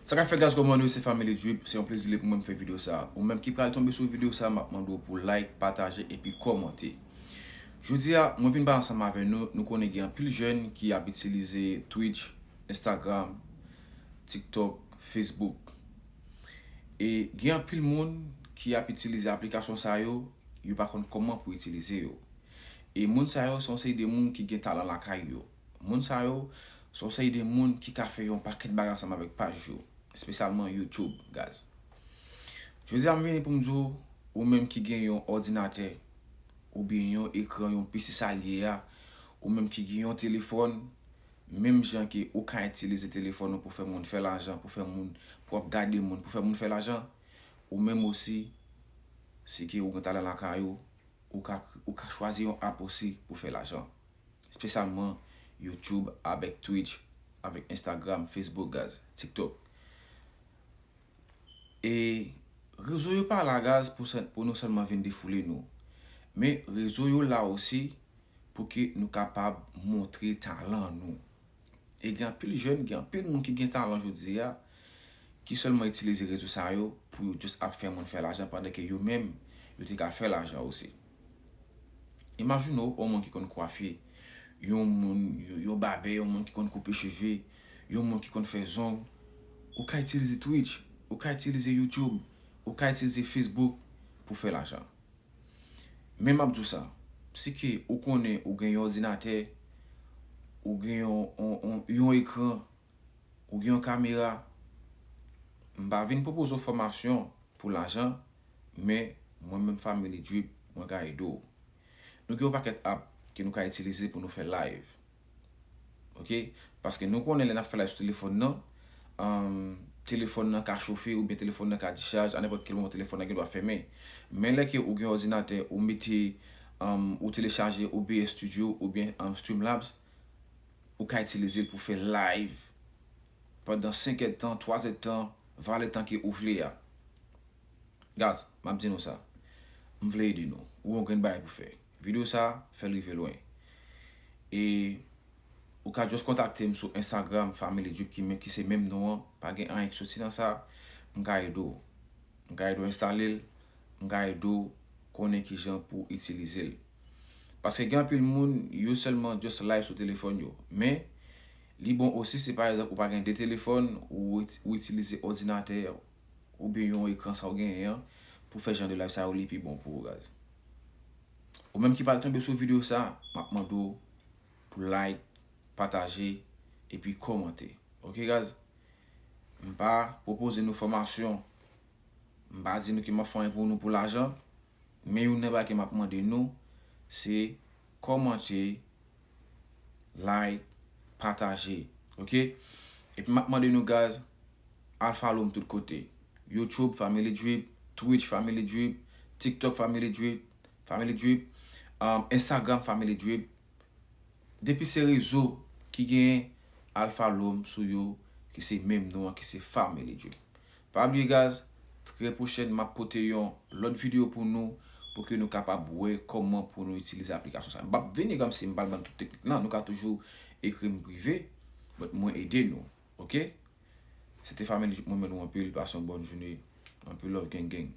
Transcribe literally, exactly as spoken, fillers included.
Sa k ap fèt, guys? Kòman nou ye? Se Family Drip, se yon plezi li pou mwen m fè videyo sa. Ou menm ki pral tonbe sou videyo sa, m ap mande w pou like, pataje epi kòmante. Jodi a, mwen vin pale ansanm avè nou. Nou konnen gen anpil jèn ki ap itilize Twitch, Instagram, TikTok, Facebook. E gen anpil moun ki ap itilize aplikasyon sa yo, yo pa konn kòman pou itilize yo. E moun sa yo se yon seri de moun ki gen talan lakay yo. Moun sa yo se yon seri de moun ki ka fè yon pakèt bagay ansanm avèk paj yo, espesyalman YouTube, guys. Jodi a, m vini pou m di w, ou menm ki gen yon òdinatè, oubyen yon ekran, yon P C sa l ye a, ou menm ki gen yon telefòn, menm jan ke ou ka itilize telefòn ou pou fè moun fè lajan, pou fè moun, pou ap gade moun, pou fè moun fè lajan, ou menm osi, si ke ou gen talan lakay ou, ou ka, ou ka chwazi yon app osi pou fè lajan. Espesyalman YouTube, avèk Twitch, avèk Instagram, Facebook, guys, TikTok. E rezo yo pa la, guys, pou sè-, pou nou sèlman vin defoule nou. Men rezo yo la osi pou ke nou kapab montre talan nou. E gen anpil jèn, gen anpil moun ki gen talan jodi a, ki sèlman itilize rezo sa yo pou yo just ap fè moun fè lajan pandan ke yo menm, yo te ka fè lajan osi. Imajine w, yon moun ki konn kwafe, yon moun, yon, yon babè, yon moun ki konn koupe cheve, yon moun ki konn fè zong. Ou ka itilize Twitch, ou ka itilize YouTube, ou ka itilize Facebook pou fè lajan. Men m ap di w sa, si ke ou konnen ou gen yon òdinatè, ou gen yon, yon, yon, yon ekran, ou gen yon kamera, m pa vin pwopoze w fòmasyon pou lajan, men mwen menm Family Drip, mwen ka ede w. Nou gen yon pakèt app ke nou ka itilize pou nou fè live. Ok? Paske nou konnen lè n ap fè live sou telefòn nan, um, telefòn nan ka chofe oubyen telefòn nan ka dichaj, a nenpòt ki moman telefòn nan gen dwa fèmen. Men lè ke ou gen òdinatè, ou mete, um, ou telechaje O B S Studio oubyen, um, Streamlabs, ou ka itilize l pou fè live pandan senk èdtan, twa èdtan, valè tan ke ou vle a. Guys, m ap di nou sa. M vle ede nou. Ou gon grenn bagay pou fè. Videyo sa, fè l rive lwen. E ou ka just kontakte m sou Instagram, Family Drip, ki men, ki se menm non an. Pa gen anyen ki soti nan sa. M ka ede w. M ka ede w enstale l. M ka ede w konnen kijan pou itilize l. Paske gen anpil moun, yo sèlman just live sou telefòn yo. Men, li bon osi si pa egzanp ou pa gen de telefòn, ou, ou itilize òdinatè oubyen yon ekran sa w genyen an pou fè jan de live sa yo, li pi bon pou ou, guys. Ou menm ki pral tonbe sou videyo sa, m ap mande w pou like, pataje, epi kòmante. Ok, guys? M pa pwopoze nou fòmasyon. M pa di nou ke m ap fè anyen pou nou pou lajan. Men youn nan bagay ke m ap mande nou, se kòmante, like, pataje. Ok? Epi m ap mande nou, guys, al follow m tout kote. YouTube Family Drip, Twitch Family Drip, TikTok Family Drip, Family Drip, um, Instagram Family Drip. Depi se rezo ki genyen, al follow m sou yo, ki se menm non an, ki se Family Drip. Pa bliye, guys, trè pwochèn, m ap pote yon lòt videyo pou nou, pou ke nou kapab wè kòman pou nou itilize aplikasyon sa. M p ap vini kòmsi m pral ban tout teknik lan, nou ka toujou ekri m prive, but mwen ede nou, ok? Se te Family Drip, mwen renmen nou anpil, pase yon bòn jounen, anpil love, gang gang.